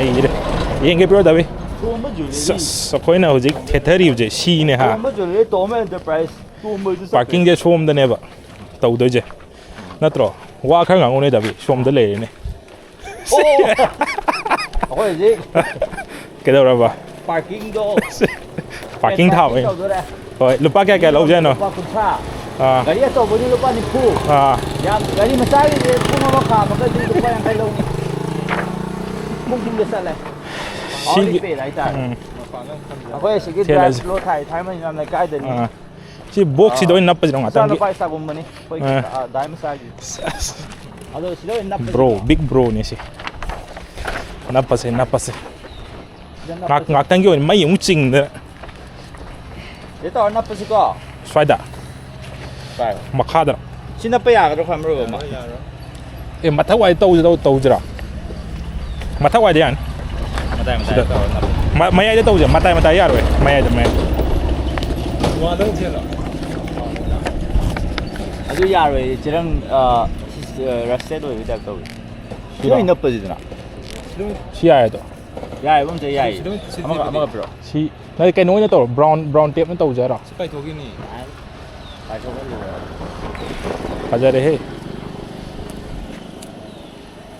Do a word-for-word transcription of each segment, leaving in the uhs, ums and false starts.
ꯂꯩꯔꯦ꯫ ꯌꯦꯡꯒꯦ ꯄꯤꯔꯣ ꯗꯥꯕꯤ꯫ ꯇꯣꯝꯕ ꯖꯨꯋꯦꯂꯔꯤ꯫ ꯁꯁ, ꯑꯩꯈꯣꯏꯅ ꯍꯧꯖꯤꯛ ꯊꯦꯊꯔꯤꯕꯁꯦ ꯁꯤꯅꯦ ꯍꯥ꯫ ꯇꯣꯝꯕ ꯖꯨꯋꯦꯂꯔꯤ, ꯇꯣꯝꯕ ꯑꯦꯟꯇꯔꯄ꯭ꯔꯥꯏꯁ, ꯇꯣꯝꯕ ꯍꯣꯏꯗꯨ ꯆꯠꯈ꯭ꯔꯦ꯫ ꯄꯥꯔꯀꯤꯡꯁꯦ ꯁꯣꯝꯗꯅꯦꯕ ꯇꯧꯗꯣꯏꯁꯦ ꯅꯠꯇ꯭ꯔꯣ? ꯋꯥ ꯈꯔ ꯉꯥꯡꯉꯨꯅꯦ ꯗꯥꯕꯤ, ꯁꯣꯝꯗ ꯂꯩꯔꯦꯅꯦ꯫ ꯑꯣ! ꯑꯩꯈꯣꯏ ꯍꯧꯖꯤꯛ ꯀꯩꯗꯧꯔꯕ? ꯄꯥꯔꯀꯤꯡꯗꯣ ꯄꯥꯔꯀꯤꯡ ꯊꯥꯕꯩ꯫ ꯇꯧꯗꯣꯔꯦ꯫ ꯍꯣꯏ, ꯂꯨꯄꯥ ꯀꯌꯥ ꯀꯌꯥ ꯂꯧꯖꯦ ꯍꯥꯏꯅꯣ? ꯂꯨꯄꯥ ꯀꯨꯟꯊ꯭ꯔꯥ꯫ ꯑꯥ꯫ ꯒꯥꯔꯤ ꯑꯆꯧꯕꯗꯤ ꯂꯨꯄꯥ ꯅꯤꯐꯨ꯫ ꯑꯥ꯫ ꯌꯥꯝ, ꯒꯥꯔꯤ ꯃꯆꯥꯒꯤꯗꯤ ꯄꯨꯡ ꯑꯃ ꯈꯥꯝꯃꯒꯗꯤ ꯂꯨꯄꯥ ꯌꯥꯡꯈꯩ ꯂꯧꯅꯤ꯫ ꯄꯨꯡ ꯄꯨꯡꯗ ꯆꯠꯂꯦ꯫ ꯁꯤꯒꯤ hourly pay ꯍꯥꯏꯇꯥꯔꯦ꯫ ꯎꯝ꯫ ꯑꯩꯈꯣꯏ ꯑꯁꯤꯒꯤ ꯊꯦꯜꯂꯁꯤ꯫ Drive flow ꯊꯥꯏ, ꯊꯥꯏꯃ ꯌꯥꯝ ꯂꯩꯀꯥꯏꯗꯅꯤ꯫ ꯑꯥ꯫ ꯁꯤ ꯕꯣꯛꯁꯁꯤꯗ ꯑꯣꯏꯅ ꯅꯞꯄꯁꯤꯔꯣ ꯏꯆꯥ ꯉꯥꯛꯇꯪꯒꯤ? ꯅꯨꯄꯥ ꯏꯁꯇꯥꯒꯨꯝꯕꯅꯤ ꯑꯩꯈꯣꯏꯒꯤ, ꯑꯥ꯫ ꯑꯥ, ꯗꯥꯏ ꯃꯆꯥꯒꯤ꯫ ꯑꯗꯣ ꯁꯤꯗ ꯑꯣꯏꯅ ꯅꯞꯄꯁꯤ꯫ Bro, big broꯅꯦ ꯁꯤ꯫ ꯅꯞꯄꯁꯦ, ꯅꯞꯄꯁꯦ꯫ ꯁꯤꯗ ꯉꯥꯛ-, ꯅꯞꯄꯁꯤ꯫ ꯉꯥꯛꯇꯪꯒꯤ ꯑꯣꯏꯅ ꯃꯩ ꯑꯃꯨꯛ ꯆꯤꯡꯗꯅ꯫ ꯁꯤꯗ ꯇꯧꯔ ꯅꯞꯄꯁꯤꯀꯣ꯫ ꯁ꯭ꯋꯥꯏꯗ? ꯁ꯭ꯋꯥꯏ꯫ ꯃꯈꯥꯗ? ꯁꯤ ꯅꯞꯄ ꯌꯥꯒꯗ꯭ꯔꯣ ꯈ꯭ꯋꯥꯏ ꯃꯔꯨ ꯑꯃ? ꯑꯦ, ꯃꯊꯛ ꯋꯥꯏ ꯇꯧꯁꯤ-, ꯇꯧ-, ꯇꯧꯁꯤꯔꯥ? ꯃꯊꯛ ꯋꯥꯏꯗ ꯌꯥꯅꯤ꯫ ꯃꯇꯥꯏ ꯃꯇꯥꯏ ꯁꯤꯗ꯫ ꯇꯧꯔ ꯅꯞꯄ꯫ ꯃ-, ꯃꯌꯥꯏꯗ ꯇꯧꯁꯦ, ꯃꯇꯥꯏ ꯃꯇꯥꯏ ꯌꯥꯔꯣꯏ, ꯃꯌꯥꯏꯗ, ꯃꯌꯥꯏꯗ꯫ ꯑꯗꯨ ꯌꯥꯔꯣꯏ, ꯆꯦꯔꯪ, ꯑ, ꯁꯤ, ꯑ, rusted ꯑꯣꯏꯕꯩ type ꯇꯧꯋꯤ꯫ ꯁꯤꯔꯣ? ꯁꯤꯗ ꯑꯣꯏꯅ ꯅꯞꯄꯁꯤꯗꯅ꯫ ꯁꯤ ꯌꯥꯏ ꯑꯗꯣ꯫ ꯌꯥꯏꯌꯦꯕ, ꯑꯝꯇ ꯌꯥꯏꯌꯦ꯫ ꯁꯤꯗ ꯑꯣꯏꯅ, ꯁꯤꯗ ꯑꯃꯒ, ꯑꯣꯏꯅ ꯑꯃꯒ ꯄꯤꯔꯛꯑꯣ꯫ ꯁꯤ, ꯅꯠꯇꯦ, ꯀꯩꯅꯣ ꯑꯣꯏꯅ ꯇꯧꯔꯣ, brown, brown tapeꯅ ꯇꯧꯁꯦ ꯍꯥꯏꯔꯣ? ꯁꯤ ꯄꯥꯏꯊꯣꯛꯈꯤꯅꯤ꯫ ꯄꯥꯏꯊꯣꯛꯍꯜꯂꯨꯔꯣ꯫ ꯐꯖꯔꯦꯍꯦ꯫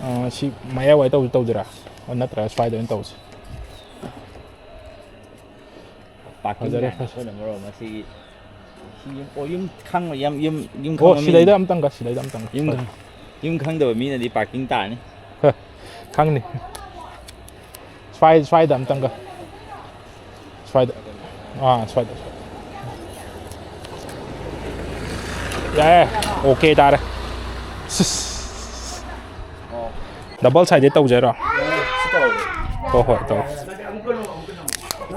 ꯑ, ꯁꯤ ꯃꯌꯥꯏ ꯋꯥꯏ ꯇꯧ-, ꯇꯧꯁꯤꯔꯥ? ꯑꯣ, ꯅꯠꯇ꯭ꯔꯒ ꯁ꯭ꯋꯥꯏꯗ ꯑꯣꯏꯅ ꯇꯧꯁꯤ꯫ Parking ꯐꯖꯔꯦ, ꯀꯥꯏꯅ ꯐꯖꯔꯦ꯫ ꯑꯩꯈꯣꯏꯅ ꯃꯔꯣꯜ ꯑꯃ ꯁꯤꯒꯤ, ꯁꯤ ꯌꯨꯝ, ꯑꯣ, ꯌꯨꯝ ꯈꯪꯕ ꯌꯥꯝ, ꯌꯨꯝ, ꯌꯨꯝ ꯑꯣ, ꯈꯪꯕ ꯃꯤ꯫ ꯁꯤꯗꯩꯗ ꯑꯝꯇꯪꯒ, ꯁꯤꯗꯩꯗ ꯑꯝꯇꯪꯒ꯫ ꯌꯨꯝ ꯈꯪ-, ꯌꯨꯝ ꯈꯪꯗꯕ ꯃꯤꯅꯗꯤ parking ꯇꯥꯔꯅꯤ꯫ ꯍ, ꯈꯪꯅꯤ꯫ ꯁ꯭ꯋꯥꯏ-, ꯁ꯭ꯋꯥꯏꯗ ꯑꯝꯇꯪꯒ꯫ ꯁ꯭ꯋꯥꯏꯗ꯫ ꯑꯥ, ꯁ꯭ꯋꯥꯏꯗ꯫ ꯌꯥꯔꯦ꯫ OK ꯇꯥꯔꯦ꯫ ꯁꯤꯁ꯫ ꯑꯣ꯫ Double side ꯇꯧꯖꯔꯣ? ꯁꯤ ꯇꯧꯔꯒꯦ꯫ ꯍꯣꯏ, ꯍꯣꯏ, ꯇꯧ꯫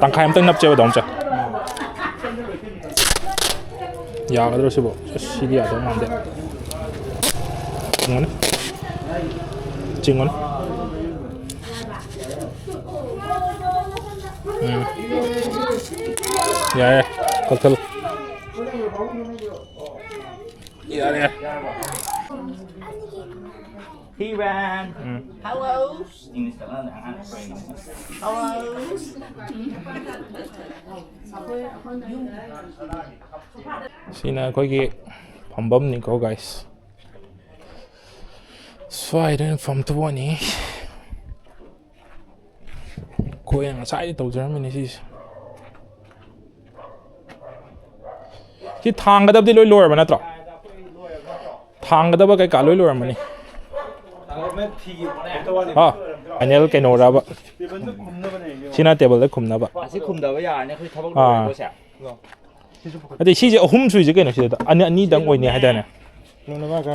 ꯇꯪꯈꯥꯏ ꯑꯝꯇꯪ ꯅꯞꯆꯦꯕ, ꯗꯥ ꯃꯆꯥ꯫ ꯌꯥꯒꯗ꯭ꯔꯣ ꯁꯤꯕꯣ? ꯑꯁ, ꯁꯤꯗꯤ ꯌꯥꯗꯧ ꯃꯥꯟꯗꯦ꯫ ꯆꯤꯡꯉꯨꯅꯦ꯫ ꯆꯤꯡꯉꯨꯅꯦ꯫ ꯎꯝ꯫ ꯌꯥꯔꯦ, ꯀꯛꯊꯠꯂꯣ꯫ ꯌꯥꯔꯦ꯫ Iran. ꯎꯝ꯫ Hello. English ꯇꯝꯃꯛꯑꯅꯤ ꯑꯉꯥꯡ ꯀꯩꯅꯣ꯫ Hello. ꯁꯤꯅ ꯑꯩꯈꯣꯏꯒꯤ ꯐꯝꯐꯝꯅꯤꯀꯣ, guys꯫ ꯁ꯭ꯋꯥꯏꯗ ꯑꯣꯏꯅ ꯐꯝꯊꯣꯛꯑꯅꯤ꯫ ꯑꯩꯈꯣꯏꯅ ꯉꯁꯥꯏꯗꯤ ꯇꯧꯖꯔꯝꯃꯤꯅꯦ ꯁꯤꯁꯦ꯫ ꯁꯤ ꯊꯥꯡꯒꯗꯕꯗꯤ ꯂꯣꯏ ꯂꯣꯏꯔꯕ ꯅꯠꯇ꯭ꯔꯣ? ꯊꯥꯡꯒꯗꯕ ꯀꯩꯀꯥ ꯂꯣꯏ ꯂꯣꯏꯔꯝꯃꯅꯤ꯫ ꯑꯥ, ꯐꯥꯏꯅꯦꯜ ꯀꯩꯅꯣꯔꯕ? ꯁꯤꯅ ꯇꯦꯕꯜꯗ ꯈꯨꯝꯅꯕ꯫ ꯑꯁꯤ ꯈꯨꯝꯗꯕ ꯌꯥꯔꯅꯤ, ꯑꯩꯈꯣꯏ ꯊꯕꯛ ꯑꯥ꯫ ꯂꯣꯏꯔꯦꯀꯣ ꯁꯦ꯫ ꯑꯗꯩ ꯁꯤꯁꯦ ꯑꯍꯨꯝ ꯁꯨꯏꯁꯦ ꯀꯩꯅꯣ ꯁꯤꯗ? ꯑꯅꯤ, ꯑꯅꯤꯗꯪ ꯑꯣꯏꯅꯤ ꯍꯥꯏꯗꯥꯏꯅꯦ?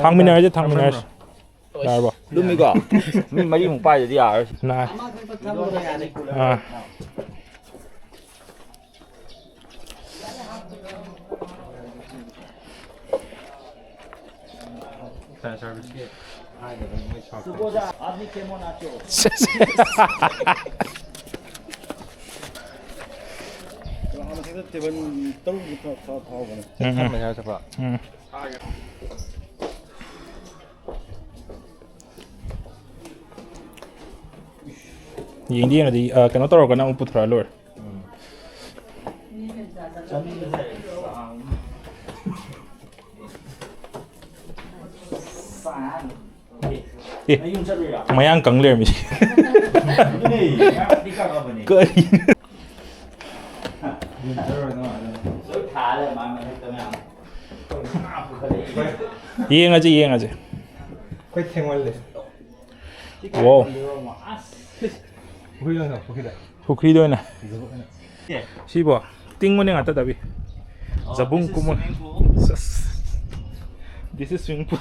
ꯊꯥꯡꯃꯤꯟꯅꯔꯁꯦ, ꯊꯥꯡꯃꯤꯟꯅꯔꯁꯦ꯫ ꯌꯥꯔꯕꯣ? ꯂꯨꯝꯃꯤꯀꯣ? ꯃꯤ ꯃꯔꯤꯃꯨꯛ ꯄꯥꯏꯗꯗꯤ ꯌꯥꯔꯔꯣꯏ꯫ ꯅꯥꯏ꯫ ꯑꯥ꯫ ꯃꯊꯛꯇ ꯇꯦꯕꯜ ꯇꯔꯨꯛꯃꯨꯛ ꯊꯥ-, ꯊꯥ-, ꯊꯥꯍꯧꯕꯅꯦ꯫ ꯎꯝ, ꯎꯝ꯫ ꯊꯝꯃꯦ ꯍꯥꯏꯔ ꯆꯠꯄ꯫ ꯎꯝ꯫ ꯌꯦꯡꯗꯤ ꯌꯦꯡꯉꯗꯤ, ꯑ, ꯀꯩꯅꯣ ꯇꯧꯔꯒꯅ ꯑꯃꯨꯛ ꯄꯨꯊꯣꯔꯛꯑ ꯂꯣꯏꯔꯦ꯫ ꯑꯦ, ꯃꯌꯥꯡ ꯀꯪ ꯂꯩꯔꯝꯃꯤꯁꯦ꯫ ꯀꯔꯤ? ꯌꯦꯡꯉꯁꯤ, ꯌꯦꯡꯉꯁꯤ꯫ ꯑꯩꯈꯣꯏ ꯊꯦꯡꯃꯜꯂꯦ꯫ ꯋꯥꯎ꯫ ꯄꯨꯈ꯭ꯔꯤꯗ ꯑꯣꯏꯅ, ꯄꯨꯈ꯭ꯔꯤꯗ꯫ ꯄꯨꯈ꯭ꯔꯤꯗ ꯑꯣꯏꯅ꯫ ꯁꯤꯕꯣ? ꯇꯤꯡꯕꯅꯦ ꯉꯥꯛꯇ, ꯗꯥꯕꯤ꯫ ꯖꯕꯨꯡ ꯀꯨꯝꯃ-, ꯁꯁ꯫ This is swimming pool.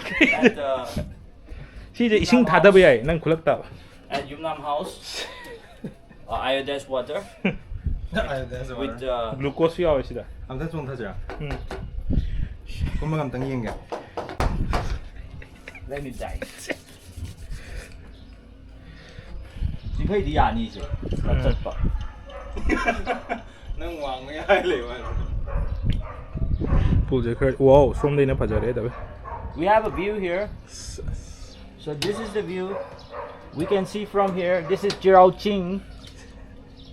ꯁꯤꯁꯦ ꯏꯁꯤꯡ ꯊꯥꯗꯕ ꯌꯥꯏ, ꯅꯪ ꯈꯨꯂꯛ ꯇꯥꯕ꯫ At Yumnam House, uh, iodized water with, uh, glucose ꯌꯥꯎꯋꯦ ꯁꯤꯗ꯫ ꯑꯝꯇ ꯆꯣꯡꯊꯁꯤꯔꯥ? ꯎꯝ꯫ ꯀꯨꯝꯃꯒ ꯑꯝꯇꯪ ꯌꯦꯡꯒꯦ꯫ Let me dive. ꯆꯤꯡꯈꯩꯗꯤ ꯌꯥꯅꯤ ꯁꯦ꯫ ꯎꯝ꯫ ꯆꯠꯄ꯫ ꯅꯪ ꯋꯥꯡꯕ ꯌꯥꯏ ꯂꯩꯕ꯫ ꯄꯨꯜꯁꯦ ꯈꯔ, wow, ꯁꯣꯝꯗꯩꯅ ꯐꯖꯔꯦ ꯇꯧꯋꯦ꯫ We have a view here. ꯑꯁ, ꯑꯁ꯫ So this is the view we can see from here. This is Chirao Ching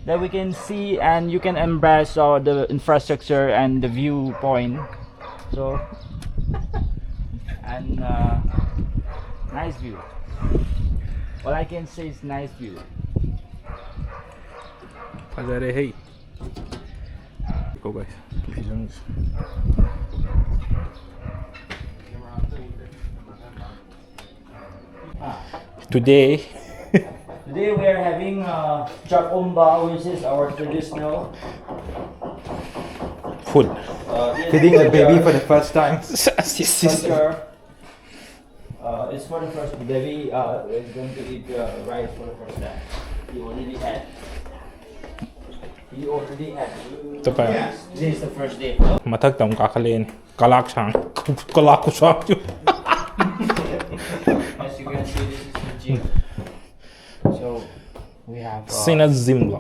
that we can see, and you can embrace uh, the infrastructure and the viewpoint. So and uh, nice view. All I can say is nice view. ꯐꯖꯔꯦ ꯍꯩ꯫ Go, guys. Today, Today we are having uh, chakomba, which is our traditional food. uh, Feeding the baby for the first time. culture. Uh, it's for the first baby. Uh, is going to eat uh, rice for the first time. He already had. He already had. ꯆꯠꯄ꯫ This is the first day. ꯃꯊꯛꯇ ꯑꯃꯨꯛ ꯀꯥꯈꯠꯂꯛꯑꯦꯅꯦ꯫ ꯀꯂꯥꯛ ꯁꯥꯡ ꯀꯂꯥꯛ ꯈꯨꯁꯥꯡꯁꯨ꯫ As you can see, this is the gym. So we have uh, ꯁꯤꯅ ꯖꯤꯝꯂꯣ?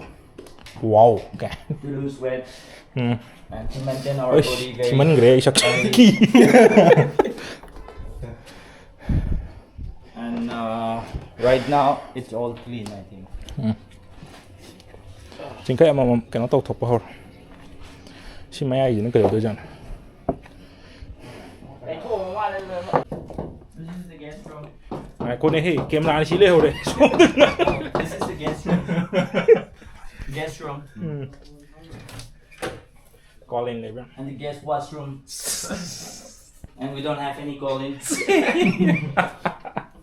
Wow, okay. To lose weight um. And to maintain our H, body very. ꯊꯤꯃꯟꯈ꯭ꯔꯦ ꯑꯩ ꯁꯛꯁꯦ꯫ And uh, right now it's all clean, I think. ꯆꯤꯡꯈꯩ ꯑꯃꯃꯝ ꯀꯩꯅꯣ ꯇꯧꯊꯣꯛꯄ ꯍꯧꯔꯣ꯫ ꯁꯤ ꯃꯌꯥꯏꯁꯤꯅ ꯀꯩꯗꯧꯗꯣꯏꯖꯥꯠꯅꯣ? This is the guest room. ꯉꯥꯏꯈꯣꯅꯦ ꯍꯦ, ꯀꯦꯃꯦꯔꯥꯅ ꯁꯤ ꯂꯩꯍꯧꯔꯦ꯫ This is the guest room. Guest room. Um. Call in ꯂꯩꯕ꯭ꯔꯥ? And the guest washroom. And we don't have any call in.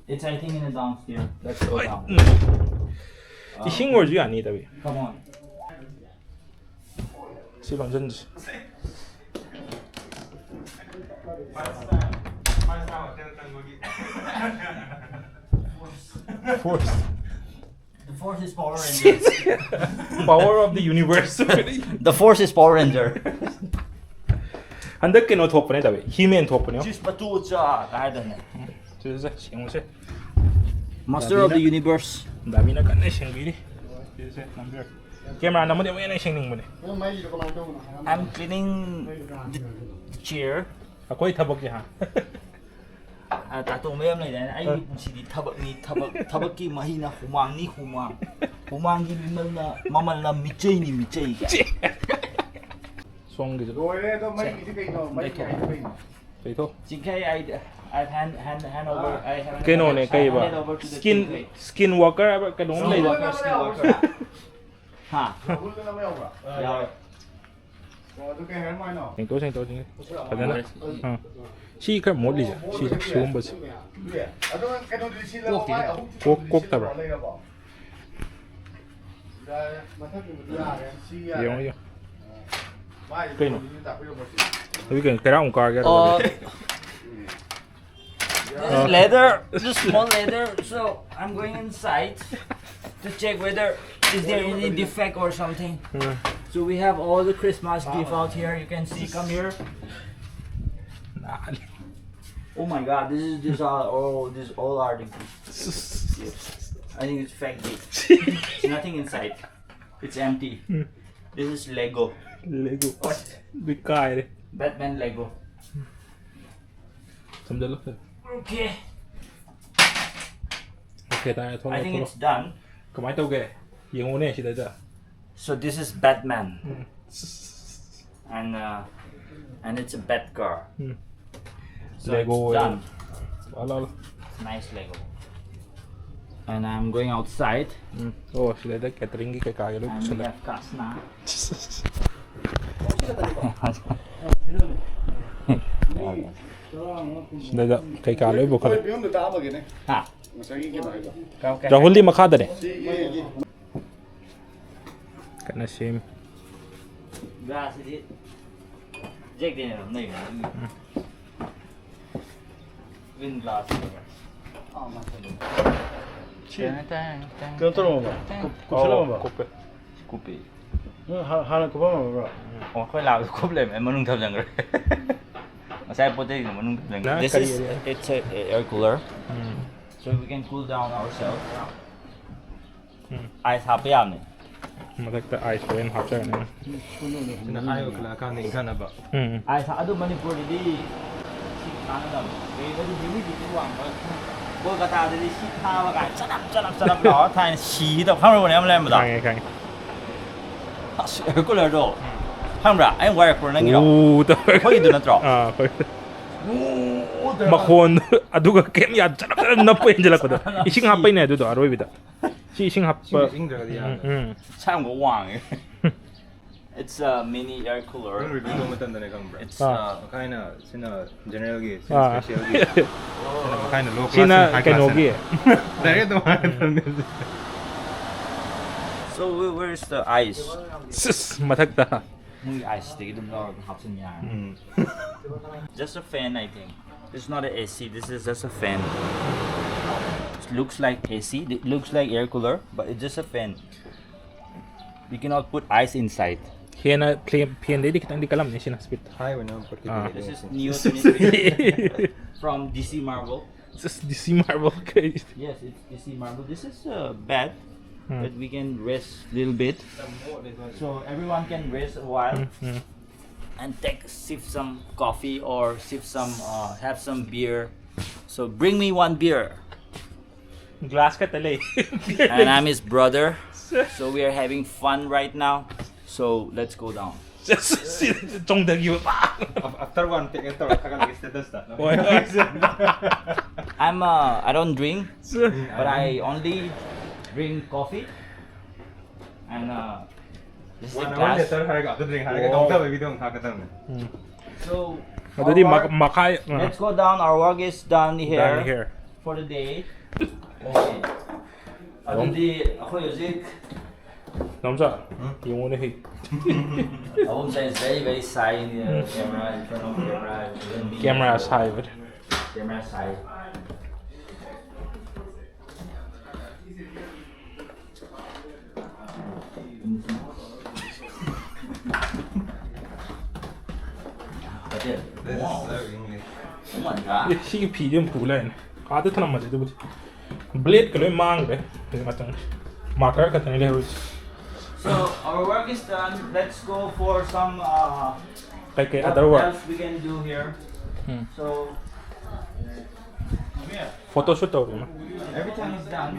It's, I think, in the downstairs. Let's go down. ꯏꯁꯤꯡ ꯑꯣꯏꯔꯁꯨ ꯌꯥꯅꯤ, ꯇꯕꯤ꯫ Come on. ꯁꯤ ꯂꯣꯟꯁꯤꯟꯁꯤ꯫ Force. The force is Power Ranger. Power of the universe. The force is Power Ranger. ꯍꯟꯗꯛ ꯀꯩꯅꯣ ꯊꯣꯛꯄꯅꯦ, ꯇꯕꯤ꯫ He-Man ꯊꯣꯛꯄꯅꯦ꯫ Just ꯃꯇꯨ ꯆꯥ ꯀꯥꯏꯗꯅꯦ꯫ ꯁꯤꯗ ꯁꯦꯡꯉꯨꯁꯦ꯫ Master of the universe. ꯗꯥꯕꯤꯅ ꯀꯟꯅ ꯁꯦꯡꯕꯤꯔꯤ꯫ ꯁꯤꯗ ꯁꯦ, ꯅꯝꯕꯤꯔꯣ꯫ ꯀꯦꯃꯦꯔꯥ ꯅꯝꯃꯗꯤ ꯑꯃꯨꯛ ꯍꯦꯟꯅ ꯁꯦꯡꯅꯤꯡꯕꯅꯦ꯫ I'm cleaning the chair. ꯑꯩꯈꯣꯏ ꯊꯕꯛꯁꯦ ꯍꯥ꯫ ꯑ, ꯇꯥꯇꯣꯝꯕ ꯌꯥꯝ ꯂꯩꯗꯥꯏꯅꯦ? ꯑꯩꯒꯤ ꯄꯨꯟꯁꯤꯗꯤ ꯊꯕꯛꯅꯤ, ꯊꯕꯛ, ꯊꯕꯛꯀꯤ ꯃꯍꯩꯅ ꯍꯨꯃꯥꯡꯅꯤ, ꯍꯨꯃꯥꯡ꯫ ꯍꯨꯃꯥꯡꯒꯤ ꯃꯃꯜꯅ, ꯃꯃꯜꯅ ꯃꯤꯆꯩꯅꯤ, ꯃꯤꯆꯩ꯫ ꯁꯣꯝꯒꯤꯁꯨ꯫ ꯂꯣꯏꯔꯦ, ꯑꯗꯣ ꯃꯩꯒꯤꯗꯤ ꯀꯩꯅꯣ? ꯃꯩꯒꯤ ꯂꯩꯊꯣꯛ꯫ ꯍꯥꯏꯗꯤ ꯀꯩꯅꯣ? ꯂꯩꯊꯣꯛ꯫ ꯆꯤꯡꯈꯩ, I, I hand, hand, hand over, I have ꯀꯩꯅꯣꯅꯦ, ꯀꯩꯕ? Hand over to the skin, ꯆꯤꯡꯈꯩ꯫ ꯁ꯭ꯀꯤꯟ ꯋꯥꯀꯔ ꯍꯥꯏꯕ ꯀꯩꯅꯣꯝ ꯁ꯭ꯀꯤꯟ ꯂꯩꯕ? Walker, skin walker. ꯍꯥ? ꯔꯥꯍꯨꯜꯗ ꯅꯝꯕ ꯌꯥꯎꯕ꯭ꯔꯥ? ꯌꯥꯎꯋꯦ꯫ ꯑꯣ, ꯑꯗꯨ ꯀꯩ ꯍꯥꯏꯔꯝꯃꯣ ꯍꯥꯏꯅꯣ? ꯁꯦꯡꯇꯣꯛ, ꯁꯦꯡꯇꯣꯛ, ꯁꯦꯡꯇꯣꯛ꯫ ꯐꯖꯅ꯫ ꯎꯝ꯫ ꯁꯤ ꯈꯔ ꯃꯣꯠꯂꯤꯁꯦ, ꯁꯤꯁꯦ, ꯁꯤꯒꯨꯝꯕꯁꯦ꯫ ꯑꯗꯣ ꯀꯩꯅꯣꯗꯨꯗꯤ ꯁꯤ ꯂꯩꯔꯕꯣ? ꯀꯣꯛꯇꯦ꯫ ꯃꯥꯏ ꯑꯍꯨꯝ ꯀꯣꯛ-, ꯁꯨꯕꯗꯨꯗꯤ ꯁꯤ ꯀꯣꯛꯇꯕ꯭ꯔꯥ? ꯂꯩꯔꯕꯣ? ꯌꯥꯔꯦ, ꯃꯊꯛꯀꯤꯕꯨꯗꯤ ꯌꯥꯔꯦ꯫ ꯁꯤ ꯌꯥꯔꯦ꯫ ꯌꯦꯡꯉꯣ, ꯌꯦꯡꯉꯣ꯫ ꯃꯥꯏ ꯀꯩꯅꯣ? ꯀꯩꯅꯣꯗꯨꯗꯤ ꯇꯥꯛꯄꯤꯔꯝꯃꯣ ꯁꯤ꯫ ꯍꯧꯖꯤꯛ ꯀꯩꯅꯣ, ꯀꯩꯔꯥꯛ ꯑꯃꯨꯛ ꯀꯥꯔꯒꯦ ꯍꯥꯏꯔꯣ? ꯑꯣ꯫ This is ladder, this small ladder. So I'm going inside to check whether is there any defect or something. So we have all the Christmas gift out here. You can see. Come here. Oh my God! This is, these are all, these all are the gifts. I think it's fake gift. It's nothing inside. It's empty. This is Lego. Lego. What? ꯕꯤꯠ ꯀꯥꯏꯔꯦ꯫ Batman Lego. ꯊꯝꯖꯜꯂꯣ꯫ Okay. Okay, ꯇꯥꯔꯦ, ꯊꯣꯛꯂꯛꯑꯣ, I think it's ꯊꯣꯛꯂꯛꯑꯣ꯫ Done. ꯀꯃꯥꯏꯅ ꯇꯧꯒꯦ? ꯌꯦꯡꯉꯨꯅꯦ ꯁꯤꯗꯩꯗ꯫ So this is Batman. Um. And, uh, and it's a Bat car. Um. So Lego it's ꯑꯣꯏꯔꯦ꯫ Done. ꯂꯥꯛꯑꯣ, ꯂꯥꯛꯑꯣ, ꯂꯥꯛꯑꯣ꯫ Nice Lego. And I'm going outside. ꯎꯝ꯫ ꯑꯣ, ꯁꯤꯗꯩꯗ cateringꯒꯤ ꯀꯩꯀꯥꯒꯤ ꯂꯣꯏ And we ꯄꯨꯁꯜꯂꯦ꯫ Have Kasna. ꯁꯤꯗꯩꯗ ꯀꯩꯀꯥ ꯂꯣꯏ ꯄꯨꯈꯠꯂꯦ꯫ ꯍꯣꯏ, ꯐꯤꯕꯝꯗꯣ ꯇꯥꯛꯑꯝꯃꯒꯦꯅꯦ꯫ ꯍꯥ? ꯉꯁꯥꯏꯒꯤ ꯀꯩꯅꯣ ꯍꯥꯏꯗꯣ꯫ Okay. ꯔꯥꯍꯨꯜꯗꯤ ꯃꯈꯥꯗꯅꯦ꯫ ꯁꯤꯒꯤ ꯀꯟꯅ ꯁꯦꯝꯃꯤ꯫ ꯒ꯭ꯂꯥꯁꯁꯤꯗꯤ ꯖꯦꯛꯇꯩꯅ ꯑꯗꯨꯝ ꯂꯩꯕꯅꯦ꯫ ꯎꯝ꯫ Green glass. ꯁꯤ ꯀꯩꯅꯣ ꯇꯧꯔꯝꯃꯕ? ꯀꯨꯞ-, ꯀꯨꯞꯁꯜꯂꯝꯃꯕ? ꯑꯧ, ꯀꯨꯞꯄꯦ꯫ ꯀꯨꯞꯄꯤ꯫ ꯅꯣꯏ ꯍꯥ-, ꯍꯥꯟꯅ ꯀꯨꯞꯄꯝꯃꯕ꯭ꯔꯣ? ꯑꯣ, ꯑꯩꯈꯣꯏ ꯂꯥꯛꯄꯗ ꯀꯨꯞ ꯂꯩꯔꯝꯃꯦ, ꯃꯅꯨꯡ ꯊꯝꯖꯟꯈ꯭ꯔꯦ꯫ ꯉꯁꯥꯏ ꯄꯣꯠ ꯆꯩꯁꯤꯡꯗꯣ ꯃꯅꯨꯡ ꯊꯝꯖꯟꯈ꯭ꯔꯦ꯫ ꯅꯪ This ꯀꯔꯤ is, area? It's a, a air cooler. Um. So we can cool down ourselves. Um. Ice ꯍꯥꯞꯄ ꯌꯥꯕꯅꯦ꯫ ꯃꯊꯛꯇ ice ꯍꯣꯔꯦꯟ ꯍꯥꯞꯆꯔꯅꯤ꯫ ꯁꯤꯅ ꯍꯥꯏ ꯑꯣꯏꯈꯠꯂꯛꯑꯀꯥꯟꯗ ꯏꯪꯊꯅꯕ꯫ ꯎꯝ꯫ Ice ꯍꯥ-, ꯑꯗꯨ ꯃꯅꯤꯄꯨꯔꯗꯗꯤ ꯀꯣꯜꯀꯇꯥꯗꯗꯤ ꯁꯤ ꯊꯥꯕ ꯀꯥꯏ ꯆꯅꯞ ꯆꯅꯞ ꯆꯅꯞ ꯂꯥꯎꯔ ꯊꯥꯏꯅ ꯁꯤꯒꯦ ꯇꯧ꯫ ꯈꯪꯍꯧꯕꯅꯦ ꯑꯃ ꯂꯩꯔꯝꯕꯗꯣ? ꯈꯪꯉꯦ, ꯈꯪꯉꯦ꯫ ꯑꯁ, ꯑꯦꯌꯔ ꯀꯨꯂꯔꯗꯣ ꯈꯪꯕ꯭ꯔꯥ? ꯑꯩꯅ ꯋꯥꯏꯔꯛꯄ꯭ꯔꯣ ꯅꯪꯒꯤꯗꯣ? ꯎ ꯇꯧꯔꯒ꯫ ꯑꯩꯈꯣꯏꯒꯤꯗꯣ ꯅꯠꯇ꯭ꯔꯣ? ꯑꯥ, ꯑꯩꯈꯣꯏ꯫ ꯎ ꯇꯧꯔꯒ ꯃꯈꯣꯟꯗꯣ ꯑꯗꯨꯒ ꯀꯩꯝ ꯌꯥꯗ ꯆꯅꯞ ꯆꯅꯞ ꯅꯞꯄ ꯍꯦꯟꯖꯜꯂꯛꯄꯗꯣ꯫ ꯏꯁꯤꯡ ꯍꯥꯞꯄꯩꯅꯦ ꯑꯗꯨꯗꯣ ꯑꯔꯣꯏꯕꯗ꯫ ꯁꯤ ꯏꯁꯤꯡ ꯍꯥꯞꯄ꯫ ꯏꯪꯗ꯭ꯔꯒꯗꯤ ꯎꯝ, ꯌꯥꯔꯣꯏ꯫ ꯎꯝ꯫ ꯁꯥꯡꯕ ꯋꯥꯡꯉꯦ꯫ It's a mini air cooler. ꯅꯪ ꯔꯤꯚꯤꯌꯨ ꯇꯧꯕ ꯃꯇꯝꯗꯅꯦ ꯈꯪꯕ꯭ꯔꯥ? It's ah. uh, ꯃꯈꯥꯏꯅ ꯁꯤꯅ ꯖꯦꯅꯔꯦꯜꯒꯤ, ꯁꯤꯅ ꯑꯥ꯫ ꯁ꯭ꯄꯦꯁꯤꯌꯦꯜꯒꯤ, ꯁꯤꯅ ꯃꯈꯥꯏꯅ ꯂꯣ ꯀ꯭ꯂꯥꯁ, ꯁꯤꯅ ꯁꯤꯅ ꯍꯥꯏ ꯀ꯭ꯂꯥꯁ꯫ ꯀꯩꯅꯣꯒꯤ꯫ ꯗꯥꯏꯔꯦꯛ ꯑꯗꯨꯝ ꯍꯥꯏꯔꯗꯕꯅꯦ꯫ So where- where's the ice? ꯁꯤꯁ, ꯃꯊꯛꯇ꯫ ꯃꯣꯏꯒꯤ ꯑꯥꯏꯁꯇꯒꯤ ꯑꯗꯨꯝ ꯂꯧꯔꯒ ꯍꯥꯞꯆꯤꯟ ꯌꯥꯔꯅꯤ꯫ ꯎꯝ꯫ Just a fan, I think. It's not an A C. This is just a fan. It looks like A C. It looks like air cooler, but it's just a fan. You cannot put ice inside. ꯍꯦꯟꯅ ꯐꯦꯟ, ꯐꯦꯟꯗꯩꯗꯤ ꯈꯤꯇꯪꯗꯤ ꯀꯜꯂꯝꯅꯤ ꯁꯤꯅ speed. ꯍꯥꯏ ꯑꯣꯏꯅ ꯄꯣꯠꯇꯤ ꯑꯥ꯫ This is Neo twenty-three from D C Marble. ꯁꯤꯁ, D C Marble ꯀꯩ꯫ Yes, it's D C Marble. This is a bed Hmm. that we can rest a little bit. So everyone can rest a while um, um. and take sip some coffee or sip some uh, have some beer. So bring me one beer. Glass ꯈꯛꯇ ꯂꯩ꯫ And I'm his brother. So we are having fun right now. So let's go down. ꯁꯤꯁ, ꯁꯤ ꯆꯣꯡꯊꯈꯤꯕ꯫ After one ꯇꯦꯛ ꯇꯧꯔ ꯊꯥꯒꯠꯂꯒꯦ ꯁ꯭ꯇꯦꯇꯁꯇ꯫ ꯍꯣꯏ꯫ I'm uh, I don't drink, but I only drink coffee. And uh, this is a one hour glass. Later ꯍꯥꯏꯔꯒ ꯑꯗꯨ drink ꯍꯥꯏꯔꯒ Oh. ꯀꯧꯊꯕ video ꯑꯃ ꯊꯥꯒꯠꯀꯗꯕꯅꯦ꯫ So ꯑꯗꯨꯗꯤ our ꯃꯈ- work- ꯃꯈꯥꯏ ꯑ, let's go down. Our work is done here done here. For the day. Okay. ꯑꯗꯨꯗꯤ ꯑꯩꯈꯣꯏ ꯍꯧꯖꯤꯛ ꯅꯥꯎꯆꯥ, ꯌꯦꯡꯉꯨꯅꯦ ꯍꯩ꯫ Awumsa is very very shy in the camera, in front of camera. Even me. Camera ꯁꯥꯏꯕꯅꯦ꯫ Camera shy. This is so English. Oh my god. ꯑꯦ, ꯁꯤꯒꯤ ꯐꯤꯗꯤ ꯑꯗꯨꯝ ꯄꯨ ꯂꯩꯔꯅꯤ꯫ ꯑꯥꯗ ꯊꯅꯝꯃꯁꯦ ꯑꯗꯨꯕꯨꯗꯤ꯫ ꯕ꯭ꯂꯦꯗꯀ ꯂꯣꯏ ꯃꯥꯡꯈ꯭ꯔꯦ ꯍꯧꯖꯤꯛ ꯉꯥꯛꯇꯪ꯫ ꯃꯥꯔꯀꯔ ꯈꯛꯇꯅꯤ ꯂꯩꯍꯧꯔꯤꯁꯦ꯫ So our work is done. Let's go for some uh, ꯀꯩꯀꯩ what other work? else we can do here. Um. So, photo shoot ꯇꯧꯔꯤꯅꯣ? Everything is done.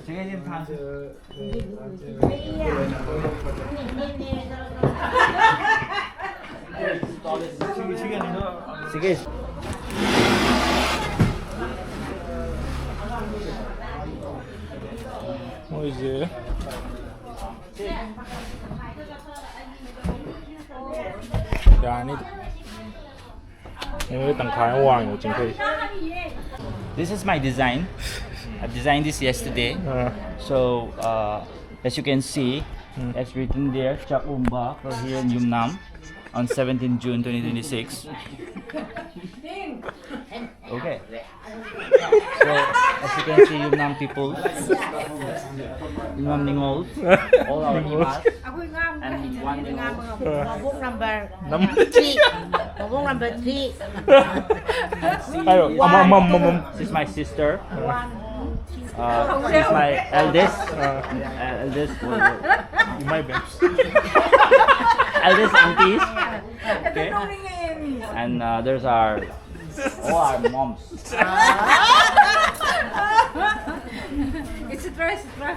ꯁꯤꯒꯩꯁꯤ ꯊꯥꯡꯁꯤ꯫ ꯁꯤꯒꯩꯁꯤ꯫ ꯃꯣꯏꯁꯦ ꯌꯥꯅꯤ꯫ ꯅꯣꯏ ꯇꯪꯈꯥꯏ ꯑꯃ ꯋꯥꯡꯉꯦ ꯆꯤꯡꯈꯩ꯫ This is my design. I designed this yesterday. Ah. So, uh, as you can see, um. It's written there, Chakumba, for here in Yumnam, on seventeenth June twenty twenty-six. Okay. So, as you can see, Yumnam people, Yumnam Ningol, all our Imas, ꯑꯩꯈꯣꯏ ꯉꯥꯡꯕ and ꯍꯩꯇ꯭ꯔꯗꯤ one Ningol. ꯉꯥꯡꯕ ꯉꯝꯃꯣꯏ꯫ ꯃꯕꯣꯛ number ꯅꯝ- three. ꯃꯕꯣꯛ number three. ꯍꯥꯏꯔꯣ, ꯑꯃ, ꯑꯃ, ꯑꯃ, ꯑꯃ꯫ She's my sister. One, two, three. Uh, she's my eldest. Ah. Uh, eldest. ꯏꯃꯥ ꯏꯕꯦꯝ꯫ Eldest aunties. Okay. And, uh, there's our, all our moms. It's a try, it's a try.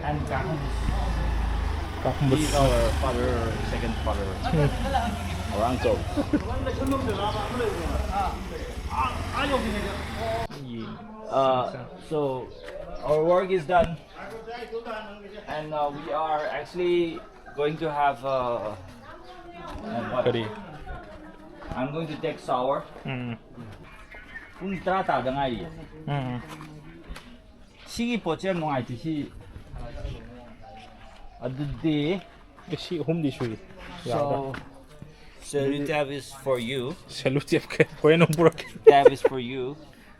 And Kakun. Kakun. He's our father, second father. Hmm. Our uncle. Uh, so, our work is done. And, uh, we are actually going to have, uh, uh, what? ꯀꯔꯤ? I'm going to take shower. ꯎꯝ꯫ ꯄꯨꯡ ꯇꯔꯥ ꯇꯥꯗ ꯉꯥꯏꯔꯤ꯫ ꯎꯝ꯫ ꯁꯤꯒꯤ ꯄꯣꯠꯁꯦ ꯌꯥꯝ ꯅꯨꯡꯉꯥꯏꯇꯦ, ꯁꯤ꯫ ꯑꯗꯨꯗꯤ ꯑꯦ, ꯁꯤ ꯑꯍꯨꯝꯗꯤ ꯁꯨꯏ꯫ ꯌꯥꯕ꯭ꯔꯥ? So, salute tab is for you. Salute tab ꯀꯩ? ꯍꯣꯔꯦꯟ ꯑꯃꯨꯛ ꯄꯨꯔꯛꯀꯦ꯫ Tab is for you.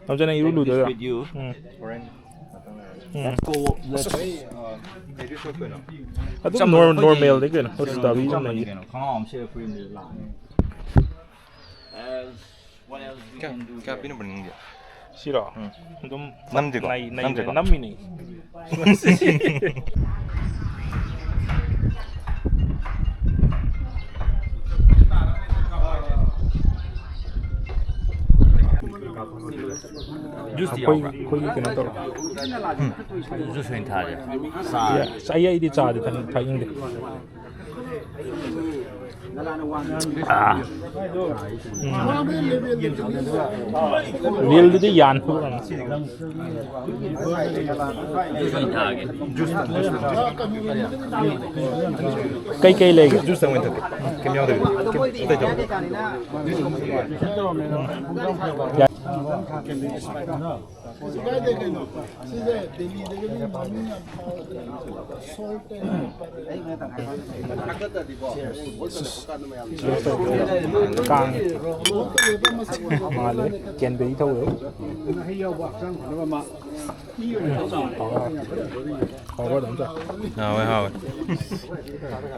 ꯅꯝꯖꯅ ꯏꯔꯨ ꯂꯨꯗꯣꯏꯔꯣ? Take this with you. Um. Um. Let's go, let's ꯑꯗꯨꯝ ꯆꯞ ꯃꯥꯟꯅꯩ꯫ ꯅꯣꯔ-, ꯑꯩꯈꯣꯏꯗꯤ ꯅꯣꯔꯃꯦꯜꯗꯤ ꯀꯩꯅꯣ? ꯀꯩꯅꯣ, ꯍꯣꯁꯄꯤꯇꯥꯜꯗ ꯆꯞ ꯃꯥꯟꯅꯩ ꯏꯔꯨꯅꯩ꯫ ꯀꯩꯅꯣ꯫ ꯈꯪꯉꯥꯎ ꯑꯃ ꯁꯦꯠꯂ ꯐꯨꯔꯤꯠ ꯑꯃ ꯂꯤꯠꯂ ꯂꯥꯛꯑꯅꯤ꯫ As, what else we ꯀꯌꯥ, can do ꯀꯌꯥ here? ꯄꯤꯅꯕ꯭ꯔ ꯅꯪꯒꯤ? ꯁꯤꯔꯣ? ꯎꯝ꯫ ꯑꯗꯨꯝ ꯅꯝꯗꯦꯀꯣ? ꯅꯩ- ꯅꯩ- ꯅꯝꯗꯦꯀꯣ? ꯅꯝꯃꯤꯅꯦ꯫ ꯖꯨꯁꯇꯤ ꯑꯩꯈꯣꯏ ꯌꯥꯎꯕ꯭ꯔꯥ? ꯑꯩꯈꯣꯏꯒꯤ ꯀꯩꯅꯣ ꯇꯧꯔꯣ꯫ ꯖꯨꯁ ꯑꯣꯏꯅ ꯊꯥꯁꯦ꯫ ꯑꯁ, ꯑꯩ ꯑꯩꯗꯤ ꯆꯥꯗꯤ ꯊꯛ- ꯊꯛꯅꯤꯡꯗꯦ꯫ ꯔꯤꯜꯗꯨꯗꯤ ꯌꯥꯟ ꯐꯨꯔꯝ꯫ ꯖꯨꯁ ꯑꯣꯏꯅ ꯊꯥꯒꯦ꯫ ꯀꯩꯀꯩ ꯂꯩꯒꯦ? ꯖꯨꯁꯇꯪ ꯑꯣꯏꯅ ꯊꯛꯀꯦ꯫ ꯀꯩꯝ ꯌꯥꯎꯗꯕꯤꯗ꯫ ꯀꯩꯝ ꯑꯇꯩ ꯇꯧ꯫ ꯁꯤꯁꯦ ꯗꯦꯜꯂꯤꯗꯒꯤꯗꯤ ꯃꯃꯤꯡ ꯌꯥꯝ ꯐꯥꯎꯔꯕꯅꯦ꯫ Salt and pepper. ꯀꯥꯡ ꯃꯥꯜꯂꯦ꯫ ꯀꯦꯟꯕꯦꯔꯤ ꯊꯧꯋꯦ꯫ ꯍꯥꯎꯕ꯭ꯔꯥ ꯑꯗꯨꯝ ꯆꯥ꯫ ꯍꯥꯎꯋꯦ, ꯍꯥꯎꯋꯦ꯫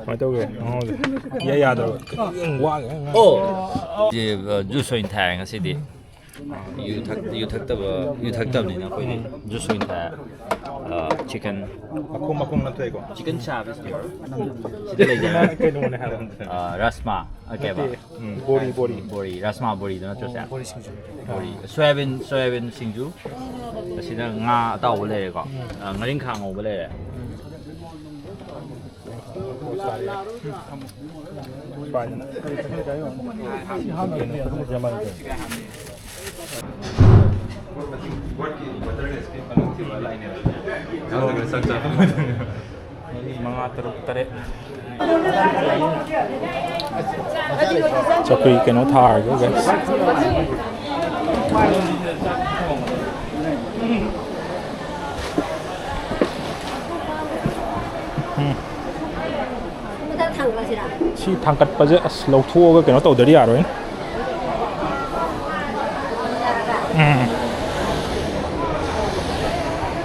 ꯀꯃꯥꯏꯅ ꯇꯧꯒꯦ? ꯃꯍꯥꯎꯁꯦ ꯏꯌꯥ ꯌꯥꯗꯕ꯫ ꯋꯥꯒꯦ꯫ ꯑꯣ! ꯖꯨꯁ ꯑꯣꯏꯅ ꯊꯥꯏ ꯉꯁꯤꯗꯤ꯫ ꯌꯨ ꯊꯛ- ꯌꯨ ꯊꯛꯇꯕ, ꯌꯨ ꯊꯛꯇꯕꯅꯤꯅ ꯑꯩꯈꯣꯏꯗꯤ ꯖꯨꯁ ꯑꯣꯏꯅ ꯊꯥꯏ꯫ ꯆꯤꯀꯟ ꯃꯈꯣꯡ ꯃꯈꯣꯡ ꯅꯠꯇ꯭ꯔꯦꯀꯣ꯫ ꯆꯤꯀꯟ ꯆꯥꯕꯁꯤꯗꯤ ꯁꯤꯗ ꯂꯩꯖꯔꯦ꯫ ꯀꯩꯅꯣꯅꯦ ꯍꯥꯏꯕ꯫ ꯑ, ꯔꯥꯁꯃꯥ, ꯑ, ꯀꯩꯕ? ꯕꯣꯔꯤ, ꯕꯣꯔꯤ꯫ ꯕꯣꯔꯤ, ꯔꯥꯁꯃꯥ ꯕꯣꯔꯤꯗꯨ ꯅꯠꯇ꯭ꯔꯣ ꯁꯦ? ꯕꯣꯔꯤ, ꯁꯣꯌꯥꯕꯤꯟ, ꯁꯣꯌꯥꯕꯤꯟ ꯁꯤꯡꯖꯨ꯫ ꯑꯁꯤꯗ ꯉꯥ ꯑꯇꯥꯎꯕ ꯂꯩꯔꯦꯀꯣ꯫ ꯑ, ꯉꯥꯔꯤꯡꯈꯥ ꯉꯧꯕ ꯂꯩꯔꯦ꯫ ꯃꯔꯤ, ꯃꯉꯥ, ꯇꯔꯨꯛ, ꯇꯔꯦꯠ꯫ ꯆꯧꯀ꯭ꯔꯤ ꯀꯩꯅꯣ ꯊꯥꯔꯒꯦ, guys꯫ ꯎꯝ꯫ ꯃꯊꯛ ꯊꯥꯡꯒꯠꯂꯁꯤꯔꯥ? ꯁꯤ ꯊꯥꯡꯒꯠꯄꯁꯦ ꯑꯁ ꯂꯧꯊꯣꯛꯑꯒ ꯀꯩꯅꯣ ꯇꯧꯗ꯭ꯔꯗꯤ ꯌꯥꯔꯣꯏꯅꯦ꯫ ꯎꯝ꯫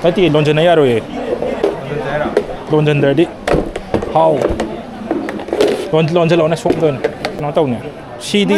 ꯅꯠꯇꯦ, ꯂꯣꯟꯁꯤꯟꯅ ꯌꯥꯔꯣꯏꯌꯦ꯫ ꯂꯣꯟꯁꯤꯟꯗ꯭ꯔꯗꯤ꯫ ꯍꯥꯎ꯫ ꯂꯣꯟ- ꯂꯣꯟꯁꯤꯜꯂꯛꯑꯣꯅꯦ, ꯁꯣꯛꯇꯣꯏꯅꯦ꯫ ꯀꯩꯅꯣ ꯇꯧꯅꯦ꯫ ꯁꯤꯗꯤ꯫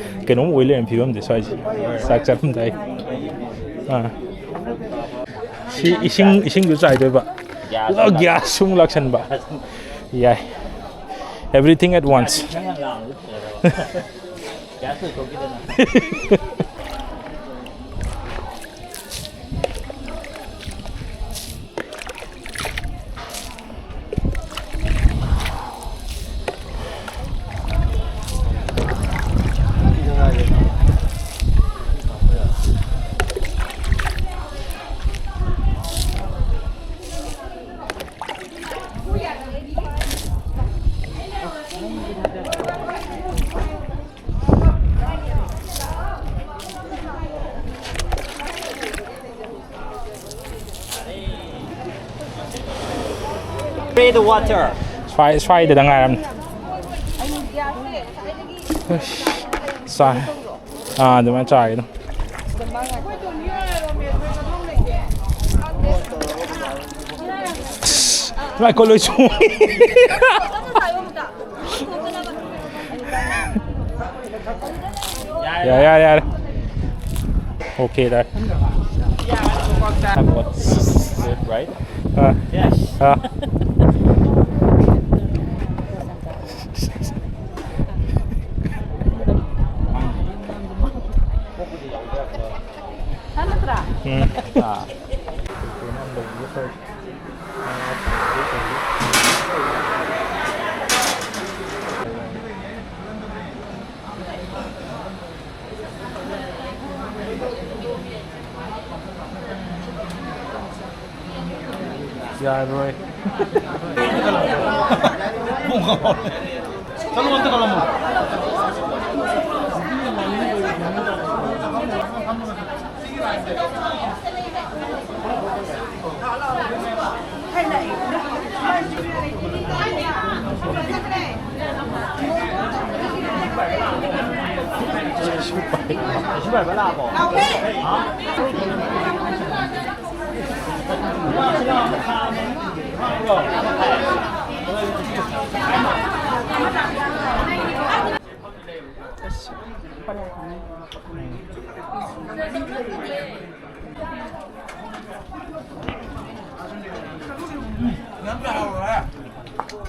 ꯀꯩꯅꯣꯝ ꯑꯣꯏ ꯂꯩꯔꯝꯃꯦ ꯐꯤꯕꯝꯁꯦ ꯁ꯭ꯋꯥꯏꯁꯦ꯫ ꯆꯥꯛ ꯆꯥꯔꯝꯗꯥꯏ꯫ ꯑꯥ꯫ ꯁꯤ ꯏꯁꯤꯡ, ꯏꯁꯤꯡꯁꯨ ꯆꯥꯏꯗꯣꯏꯕ꯫ ꯒ꯭ꯌꯥꯁ ꯑꯣ, ꯑꯃ꯫ ꯒ꯭ꯌꯥꯁꯁꯨ ꯑꯃꯨꯛ ꯂꯥꯛꯁꯟꯕ꯫ ꯌꯥꯏ꯫ Everything at once꯫ ꯅꯪ ꯌꯥꯝ ꯂꯥꯡꯕꯗꯤ ꯐꯖꯗꯕ꯫ ꯒ꯭ꯌꯥꯁ ꯂꯣꯏꯊꯣꯛꯈꯤꯗꯅ꯫ The water. ꯁ꯭ꯋꯥꯏ ꯁ꯭ꯋꯥꯏꯗꯗ ꯉꯥꯏꯔꯝꯅꯦ꯫ ꯆꯥ ꯑꯥ ꯑꯗꯨꯃꯥꯏꯅ ꯆꯥꯒꯦ ꯑꯗꯨꯝ꯫ ꯑꯁ, ꯃꯥꯏꯀꯣ ꯂꯣꯏ ꯆꯣꯡꯉꯤ꯫ ꯌꯥꯔꯦ ꯌꯥꯔꯦ ꯌꯥꯔꯦ꯫ Okay ꯗꯥꯏ꯫ Right? ꯑꯥ꯫ ꯑꯥ꯫ ꯎꯝ꯫ ꯑꯥ꯫ ꯌꯥꯔꯣꯏ꯫ ꯆꯠꯂꯣ, ꯑꯝꯇ ꯀꯧꯔꯝꯃꯣ꯫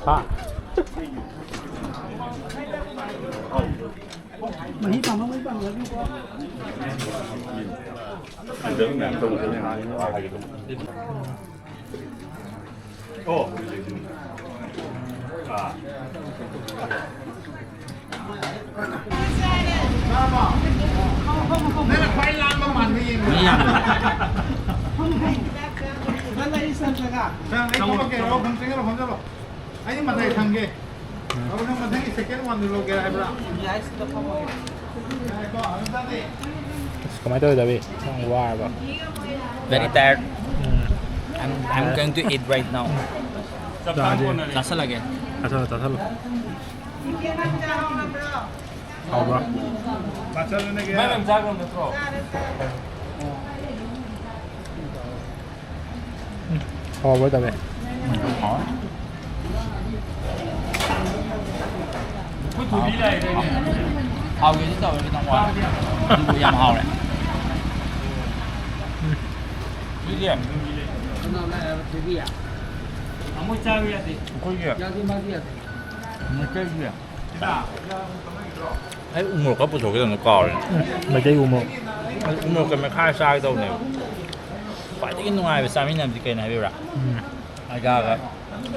ꯍꯥ? ꯃꯍꯤ ꯄꯥꯝꯕ ꯃꯍꯤ ꯄꯥꯝꯕ ꯂꯧꯕꯤꯌꯨꯀꯣ꯫ ꯑꯣ꯫ ꯑꯥ꯫ ꯅꯪꯅ ꯈ꯭ꯋꯥꯏ ꯂꯥꯡꯕ ꯃꯥꯟꯕ ꯌꯦꯡꯕ꯫ ꯃꯤ ꯌꯥꯝꯃꯦ꯫ ꯅꯪ ꯑꯩ ꯁꯟ ꯆꯪꯉꯥ꯫ ꯁꯟ ꯑꯩ ꯊꯣꯛꯂꯛꯀꯦ꯫ ꯐꯝ ꯆꯪꯉ ꯐꯝꯖꯜꯂꯣ꯫ ꯑꯩꯗꯤ ꯃꯇꯥꯏ ꯊꯪꯒꯦ꯫ ꯑꯗꯨ ꯅꯪ ꯃꯊꯪꯒꯤ second one ꯗꯨ ꯂꯧꯒꯦ ꯍꯥꯏꯕ꯭ꯔꯥ? ꯉꯥꯏꯈꯣ, ꯑꯗꯨ ꯇꯥꯗꯦ꯫ ꯑꯁ, ꯀꯃꯥꯏꯅ ꯇꯧꯔꯤꯗꯕꯤ? ꯅꯪ ꯋꯥꯔꯕ? Very tired. Um. I'm, I'm going to eat right now. ꯆꯥꯁꯦ꯫ ꯆꯥꯁꯜꯂꯒꯦ꯫ ꯆꯥꯁꯜꯂꯣ, ꯆꯥꯁꯜꯂꯣ꯫ ꯍꯥꯎꯕ꯭ꯔꯥ? ꯃꯥꯏ ꯃꯌꯥꯝ ꯆꯥꯈ꯭ꯔꯕ ꯅꯠꯇ꯭ꯔꯣ? ꯎꯝ, ꯍꯥꯎꯕ꯭ꯔꯥ, ꯇꯥꯃꯦ? ꯎꯝ, ꯍꯥꯎꯋꯦ꯫ ꯑꯩꯈꯣꯏ ꯊꯣꯏꯕꯤ ꯂꯥꯛꯏꯗꯥꯏꯅꯦ? ꯍꯥꯎꯒꯦꯗꯤ ꯇꯧꯋꯦ, ꯈꯤꯇꯪ ꯋꯥꯠꯂꯦ꯫ ꯑꯗꯨꯕꯨ ꯌꯥꯝ ꯍꯥꯎꯔꯦ꯫ ꯎꯝ꯫ ꯁꯤꯗꯤ ꯀꯅꯥ ꯂꯥꯛꯑꯦꯕ ꯊꯣꯏꯕꯤ? ꯇꯥꯃꯣ ꯆꯥꯕ ꯌꯥꯗꯦ꯫ ꯑꯩꯈꯣꯏꯒꯤ ꯌꯥꯗꯦ, ꯃꯥꯗꯤ ꯌꯥꯗꯦ꯫ ꯃꯩꯇꯩꯒꯤ꯫ ꯑꯩ ꯎꯃꯣꯔꯣꯛ ꯈꯔ ꯄꯨꯊꯣꯛꯀꯦ ꯇꯧꯅꯤ, ꯀꯥꯎꯔꯦ꯫ ꯎꯝ, ꯃꯩꯇꯩ ꯎꯃꯣꯔꯣꯛ꯫ ꯑꯩ ꯎꯃꯣꯔꯣꯛꯀ ꯃꯦꯠꯈꯥꯏꯔ ꯆꯥꯒꯦ ꯇꯧꯕꯅꯦꯕ꯫ ꯈ꯭ꯋꯥꯏꯗꯒꯤ ꯅꯨꯡꯉꯥꯏꯕ ꯆꯥꯃꯤꯟꯅꯕꯗꯤ ꯀꯩꯅꯣ ꯍꯥꯏꯕꯤꯌꯨꯔꯥ? ꯎꯝ꯫ ꯑꯩꯒꯥꯒ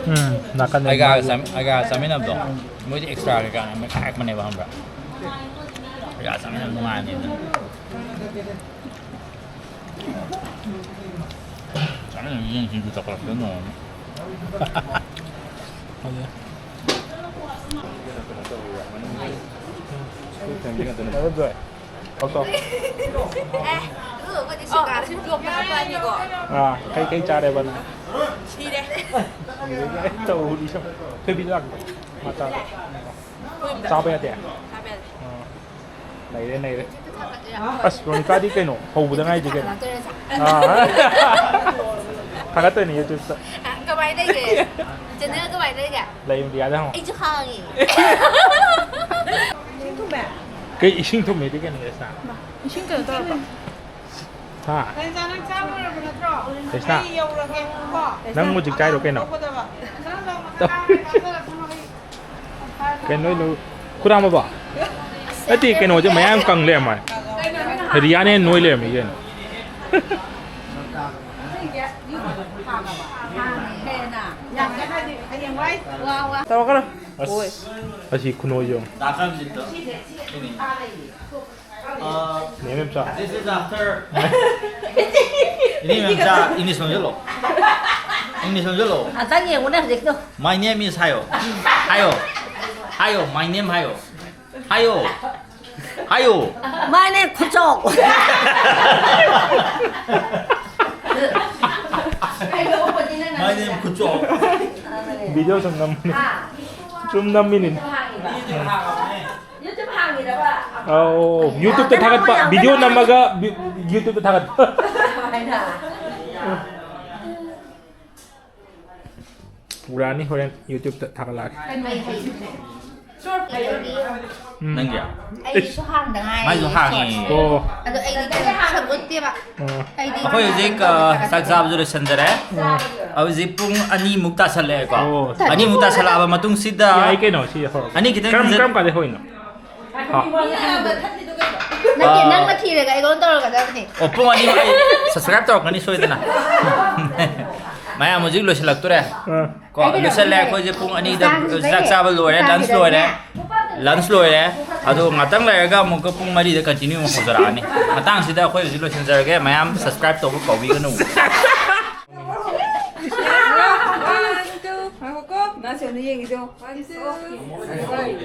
ꯎꯝ, ꯅꯥꯀꯟꯗ ꯑꯩꯒꯥꯒ ꯃꯥꯒꯤ ꯆꯥꯃꯤ-, ꯑꯩꯒꯥꯒ ꯆꯥꯃꯤꯟꯅꯕꯗꯣ, ꯃꯣꯏꯗꯤ ꯑꯦꯛꯁꯇ꯭ꯔꯥ ꯀꯩꯀꯥꯅ ꯃꯦꯠꯈꯥꯏꯔꯛꯄꯅꯦꯕ, ꯈꯪꯕ꯭ꯔꯥ? ꯑꯩꯒꯥ ꯆꯥꯃꯤꯟꯅꯕ ꯅꯨꯡꯉꯥꯏꯕꯅꯦ ꯑꯗꯨꯅ꯫ ꯆꯥꯃꯤꯟꯅꯕ ꯌꯦꯟ ꯁꯤꯡꯖꯨ ꯇꯧꯈꯠꯂꯛꯄꯗ ꯅꯣꯡꯃ꯫ ꯐꯖꯩ꯫ ꯐꯖꯗ꯭ꯔꯣ? ꯀꯛ ꯀꯛ꯫ ꯑꯦ, ꯑꯗꯨ ꯑꯩꯈꯣꯏꯗꯤ ꯁꯤꯡꯒꯥꯁꯤ ꯕ꯭ꯂꯣꯛꯇ ꯍꯥꯞꯄꯛꯑꯅꯤꯀꯣ꯫ ꯑꯥ, ꯀꯩ ꯀꯩ ꯆꯥꯔꯦꯕ ꯅꯪ? ꯁꯤꯔꯦ꯫ ꯇꯧꯔꯤꯁꯦ꯫ ꯊꯣꯏꯕꯤ ꯂꯥꯛꯄ꯭ꯔꯣ? ꯃꯆꯥꯗꯣ꯫ ꯆꯥꯕ ꯌꯥꯗꯦ? ꯆꯥꯕ ꯌꯥꯗꯦ꯫ ꯑꯥ꯫ ꯅꯩꯔꯦ, ꯅꯩꯔꯦ꯫ ꯌꯨꯇ꯭ꯌꯨꯕꯇ ꯊꯥꯒꯠꯂꯦ ꯌꯥꯝ꯫ ꯑꯁ, ꯔꯣꯅꯤꯀꯥꯗꯤ ꯀꯩꯅꯣ? ꯍꯧꯕꯗ ꯉꯥꯏꯗꯤ ꯀꯩꯅꯣ? ꯊꯥꯒꯠꯇꯣꯏꯔꯥ ꯁꯥ? ꯑꯥ꯫ ꯊꯥꯒꯠꯇꯣꯏꯅꯦ ꯌꯨꯇ꯭ꯌꯨꯕꯇ꯫ ꯑ, ꯀꯃꯥꯏꯅ ꯂꯩꯒꯦ? ꯆꯦꯅꯦꯜ ꯀꯃꯥꯏꯅ ꯂꯩꯒꯦ? ꯂꯩ, ꯃꯤꯗꯤꯌꯥꯗ ꯍꯪꯉꯣ꯫ ꯑꯩꯁꯨ ꯈꯪꯉꯦ꯫ ꯏꯁꯤꯡ ꯊꯨꯝꯃꯦ? ꯀꯩ ꯏꯁꯤꯡ ꯊꯨꯝꯃꯦꯗꯤ ꯀꯩꯅꯣ, ꯔꯦꯁꯅꯥ? ꯏꯁꯤꯡ ꯀꯩꯅꯣ ꯇꯧꯔꯕ? ꯍꯥ? ꯀꯩꯅꯣ ꯅꯪ ꯆꯥꯕ ꯂꯣꯏꯔꯕ ꯅꯠꯇ꯭ꯔꯣ? ꯀꯩꯁꯥ? ꯑꯩ ꯌꯧꯔꯒꯦ꯫ ꯀꯣ? ꯅꯪ ꯍꯧꯖꯤꯛ ꯆꯥꯏꯔꯣ ꯀꯩꯅꯣ? ꯂꯧꯒꯗꯕ꯫ ꯈꯔ ꯂꯧ-, ꯇꯧ-, ꯈꯔ ꯂꯧ-, ꯈꯔ ꯂꯧ-, ꯈꯔ ꯂꯧ-, ꯀꯩꯅꯣ ꯂꯧ-, ꯈꯨꯔꯥꯝꯃꯕꯣ? ꯅꯠꯇꯦ, ꯀꯩꯅꯣꯁꯦ ꯃꯌꯥꯝ ꯀꯪ ꯂꯩꯔꯝꯃꯦ꯫ ꯔꯤꯌꯥꯅ ꯍꯦꯟꯅ ꯅꯣꯏ ꯂꯩꯔꯝꯃꯤ ꯀꯩꯅꯣ꯫ ꯇꯧꯔꯛꯀꯅꯨ꯫ ꯑꯁ, ꯑꯁꯤ ꯈꯨꯅꯣꯏꯁꯦ ꯌꯦꯡꯉꯣ꯫ ꯗꯥ ꯀꯔꯝꯖꯤꯠꯇꯣ꯫ ꯁꯤꯅꯤ꯫ ꯑ, ꯅꯦ ꯃꯦꯝꯆꯥ꯫ This is after. ꯏꯅꯦ ꯃꯦꯝꯆꯥ, English ꯂꯣꯟꯁꯤꯜꯂꯣ꯫ English ꯂꯣꯟꯁꯤꯜꯂꯣ꯫ ꯑꯝꯇꯪ ꯌꯦꯡꯉꯨꯅꯦ ꯍꯧꯖꯤꯛꯀꯤꯗꯣ꯫ My name is ꯍꯥꯏꯌꯣ꯫ ꯍꯥꯏꯌꯣ꯫ ꯍꯥꯏꯌꯣ, my name ꯍꯥꯏꯌꯣ꯫ ꯍꯥꯏꯌꯣ꯫ ꯍꯥꯏꯌꯣ꯫ My name Khuchou. My name Khuchou. Video ꯁꯨꯝ ꯅꯝꯕꯅꯤ꯫ ꯁꯨꯝ ꯅꯝꯃꯤꯅꯤ꯫ YouTube ꯍꯥꯡꯉꯤꯔꯕ? ꯑꯧ, YouTube-ꯇ ꯊꯥꯒꯠꯄ꯫ ꯚꯤꯗꯤꯑꯣ ꯅꯝꯃꯒ ꯚꯤ-, YouTube-ꯇ ꯊꯥꯒꯠꯄ꯫ ꯎꯔꯛꯑꯅꯤ ꯍꯣꯔꯦꯟ YouTube-ꯇ ꯊꯥꯒꯠꯂꯛꯑꯒꯦ꯫ ꯀꯩꯅꯣ ꯑꯩ ꯍꯩ꯫ ꯎꯝ꯫ ꯅꯪꯒꯤ? ꯑꯩꯁꯨ ꯍꯥꯡꯗ ꯉꯥꯏꯔꯤ꯫ ꯃꯥꯏꯁꯨ ꯍꯥꯡꯉꯤ꯫ ꯑꯣ꯫ ꯑꯗꯣ ꯑꯩꯗꯤ ꯁꯛ ꯎꯠꯇꯦꯕ꯫ ꯑꯣ꯫ ꯑꯩꯗꯤ ꯑꯩꯈꯣꯏ ꯍꯧꯖꯤꯛ, ꯑ, ꯆꯥꯛ ꯆꯥꯕꯁꯨ ꯂꯣꯏꯁꯤꯟꯖꯔꯦ꯫ ꯑꯣ꯫ ꯍꯧꯖꯤꯛ ꯄꯨꯡ ꯑꯅꯤꯃꯨꯛ ꯇꯥꯁꯜꯂꯛꯑꯦꯀꯣ꯫ ꯑꯣ꯫ ꯑꯅꯤꯃꯨꯛ ꯇꯥꯁꯜꯂꯛꯑꯕ ꯃꯇꯨꯡꯁꯤꯗ ꯌꯥꯏ ꯀꯩꯅꯣ, ꯁꯤ ꯍꯧꯔꯣ꯫ ꯑꯅꯤ ꯈꯤꯇꯪ ꯀꯔꯝ, ꯍꯦꯟꯖꯤꯟ- ꯀꯔꯝ ꯀꯥꯟꯗ ꯍꯧꯔꯤꯅꯣ? ꯍꯥ꯫ ꯅꯠꯇꯦ, ꯑ, ꯅꯪꯅ ꯊꯤꯔꯒ ꯑꯩꯉꯣꯟꯗ ꯇꯧꯔꯒꯗꯕꯅꯤ꯫ ꯑꯣ, ꯄꯨꯡ ꯑꯅꯤ ꯃꯈꯥꯏ꯫ Subscribe ꯇꯧꯔꯛꯀꯅꯤ ꯁꯣꯏꯗꯅ꯫ ꯃꯌꯥꯝ ꯍꯧꯖꯤꯛ ꯂꯣꯏꯁꯤꯜꯂꯛꯇꯣꯔꯦ꯫ ꯑꯥ꯫ ꯀꯣ, ꯂꯣꯏꯁꯤꯜꯂꯦ꯫ ꯑꯩꯈꯣꯏꯁꯦ ꯄꯨꯡ ꯑꯅꯤꯗ ꯆꯥꯛ ꯆꯥꯕ ꯂꯣꯏꯔꯦ, lunch ꯂꯣꯏꯔꯦ꯫ Lunch ꯂꯣꯏꯔꯦ꯫ ꯑꯗꯣ ꯉꯥꯛꯇꯪ ꯂꯩꯔꯒ ꯑꯃꯨꯛꯀ ꯄꯨꯡ ꯃꯔꯤꯗ continue ꯑꯃꯨꯛ ꯍꯧꯖꯔꯛꯑꯅꯤ꯫ ꯃꯇꯥꯡꯁꯤꯗ ꯑꯩꯈꯣꯏ ꯍꯧꯖꯤꯛ ꯂꯣꯏꯁꯤꯟꯖꯔꯒꯦ꯫ ꯃꯌꯥꯝ subscribe ꯇꯧꯕ ꯀꯥꯎꯕꯤꯒꯅꯨ꯫ One, two, ꯉꯥꯏꯈꯣꯀꯣ꯫ ꯅꯥꯁꯦꯅ ꯌꯦꯡꯉꯤꯗꯣ꯫ One, two, three.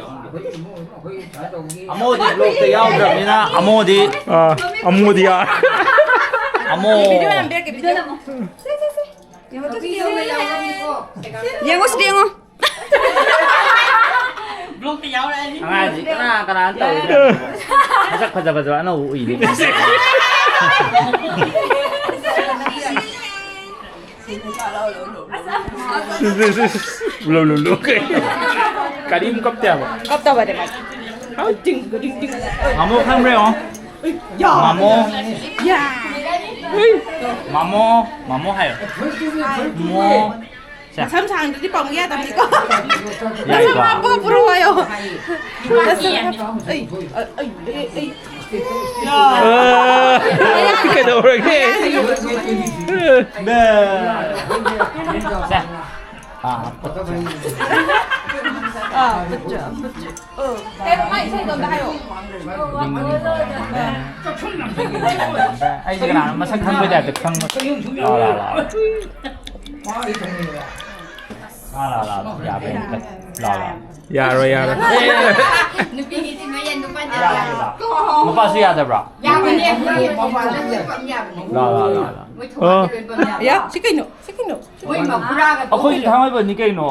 ꯑꯃꯣꯗꯤ vlog-ꯇ ꯌꯥꯎꯗ꯭ꯔꯕꯅꯤꯅ ꯑꯃꯣꯗꯤ ꯑꯥ, ꯑꯃꯣꯗꯤ ꯌꯥ-, ꯑꯃꯣ꯫ Video ꯅꯝꯕꯤꯔꯛꯀꯦ, video ꯅꯝꯃꯣ꯫ ꯁꯦ, ꯁꯦ, ꯁꯦ꯫ ꯌꯦꯡꯉꯣ, ꯁꯤꯗ ꯌꯦꯡꯉꯣ꯫ ꯌꯦꯡꯉꯣ, ꯁꯤꯗ ꯌꯦꯡꯉꯣ꯫ Vlog-ꯇ ꯌꯥꯎꯔꯛꯑꯅꯤ꯫ ꯑꯉꯥꯡꯁꯤ ꯀꯅꯥ ꯀꯅꯥꯅ ꯇꯧꯔꯤꯅꯣ? ꯃꯁꯛ ꯐꯖ ꯐꯖꯕ ꯑꯅꯧꯕ ꯎꯏꯅꯦ꯫ ꯂꯣ, ꯂꯣ, ꯂꯣ꯫ ꯀꯔꯤꯝ ꯀꯞꯇꯦ ꯍꯥꯏꯕ꯫ ꯀꯞꯇꯕꯅꯦ ꯃꯥ꯫ ꯗꯤꯡ, ꯗꯤꯡ, ꯗꯤꯡ꯫ ꯃꯥꯃꯣ ꯈꯪꯕ꯭ꯔꯥ ꯌꯦꯡꯉꯣ꯫ ꯌꯥ꯫ ꯃꯥꯃꯣ꯫ ꯌꯥ꯫ ꯃꯥꯃꯣ꯫ ꯃꯥꯃꯣ ꯍꯥꯏꯌꯣ꯫ ꯃꯣ꯫ ꯁꯦ꯫ ꯃꯁꯝ ꯁꯥꯡꯗ꯭ꯔꯗꯤ ꯄꯥꯝꯒꯦ ꯌꯥꯗꯕꯅꯤꯀꯣ꯫ ꯌꯥꯏꯀꯣ꯫ ꯃꯁꯝ ꯍꯥꯞꯄꯒ ꯄꯨꯔꯛꯑꯣ ꯍꯥꯏꯌꯣ꯫ ꯃꯁꯝ ꯍꯥꯞ-, ꯑꯩ, ꯑꯩ, ꯑꯩ, ꯑꯩ꯫ ꯑ, ꯀꯩꯗꯧꯔꯒꯦ? ꯁꯦ꯫ ꯑꯥ, ꯄꯨꯠꯆ, ꯄꯨꯠꯆ꯫ ꯑꯩꯁꯦ ꯀꯅꯥꯅꯣ ꯃꯁꯛ ꯈꯪꯕꯩ type-ꯇ ꯈꯪꯕ꯫ ꯂꯥꯎ, ꯂꯥꯎ, ꯂꯥꯎ꯫ ꯂꯥꯎ, ꯂꯥꯎ, ꯂꯥꯎ, ꯂꯥꯎ꯫ ꯌꯥꯕ꯭ꯔꯥ ꯌꯦꯡꯒꯦ꯫ ꯂꯥꯎ, ꯂꯥꯎ꯫ ꯌꯥꯔꯣꯏ, ꯌꯥꯔꯣꯏ꯫ ꯅꯨꯄꯤꯒꯤ ꯊꯤꯟꯕ ꯌꯥꯗꯦꯕ? ꯃꯄꯥꯁꯨ ꯌꯥꯗꯕ꯭ꯔꯣ? ꯌꯥꯕꯅꯦ, ꯃꯣꯏ ꯃꯄꯥꯟꯗ ꯂꯣꯏ ꯄꯝ ꯌꯥꯕꯅꯦ꯫ ꯂꯥ, ꯂꯥ, ꯂꯥ, ꯂꯥ꯫ ꯃꯣꯏ ꯊꯣꯡꯒꯥꯟꯗ ꯂꯣꯏ ꯄꯝ ꯌꯥꯕꯅꯦ꯫ ꯌꯥ, ꯁꯤ ꯀꯩꯅꯣ? ꯁꯤ ꯀꯩꯅꯣ? ꯃꯣꯏ ꯃꯈꯨꯔꯥꯒ ꯑꯩꯈꯣꯏꯁꯨ ꯊꯥꯡꯃꯩꯕꯟꯅꯤ ꯀꯩꯅꯣ꯫